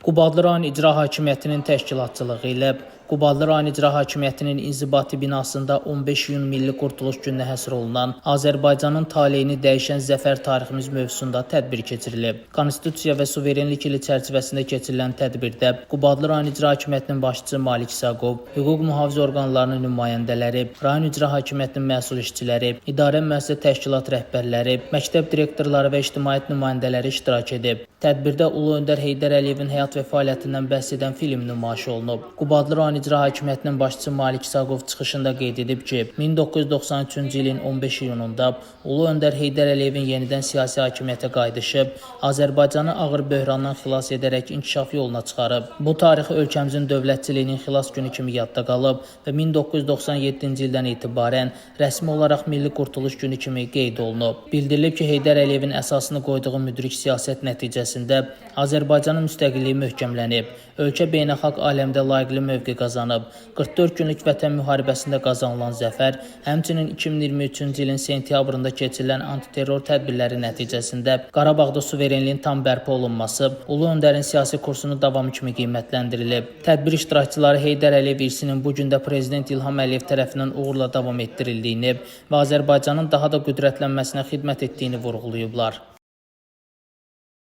Qubadlı rayon İcra Hakimiyyətinin təşkilatçılığı ilə Qubadlı rayon İcra Hakimiyyətinin inzibati binasında 15 iyun Milli Qurtuluş Gününə həsr olunan Azərbaycanın taleyini dəyişən zəfər tariximiz mövzusunda tədbir keçirilib. Konstitusiya və suverenlik ili çərçivəsində keçirilən tədbirdə Qubadlı rayon İcra Hakimiyyətinin başçısı Malik İsaqov, hüquq mühafizə orqanlarının nümayəndələri, rayon İcra Hakimiyyətinin məsul işçiləri, idarə müəssisə təşkilat rəhbərləri, məktəb direktorları və ictimaiyyət nümayəndələri iştirak edib. Tədbirdə Ulu Öndər Heydər Əliyevin həyat və fəaliyyətindən bəhs edən film nümayiş olunub. Qubadlı rayon İcra Hakimiyyətinin başçısı Malik İsaqov çıxışında qeyd edib ki, 1993-cü ilin 15 iyununda Ulu Öndər Heydər Əliyevin yenidən siyasi hakimiyyətə qayıdışı Azərbaycanı ağır böhrandan xilas edərək inkişaf yoluna çıxarıb. Bu tarixi ölkəmizin dövlətçiliyinin xilas günü kimi yadda qalıb və 1997-ci ildən etibarən rəsmi olaraq Milli Qurtuluş Günü kimi qeyd olunub. Bildirilib ki, Heydər Əliyevin əsasını qoyduğu müdrik siyasət nəticəsində Azərbaycanın müstəqilliyi möhkəmlənib, ölkə beynəlxalq aləmdə layiqli mövqe qazanıb. 44 günlük Vətən müharibəsində qazanılan zəfər, həmçinin 2023-cü ilin sentyabrında keçirilən antiterror tədbirləri nəticəsində Qarabağda suverenliyin tam bərpa olunması Ulu Öndərin siyasi kursunun davamı kimi qiymətləndirilib. Tədbir iştirakçıları Heydər Əliyev irsinin bu gün də Prezident İlham Əliyev tərəfindən uğurla davam etdirildiyini və Azərbaycanın daha da qüdrətlənməsinə xidmət etdiyini vurğulayıblar.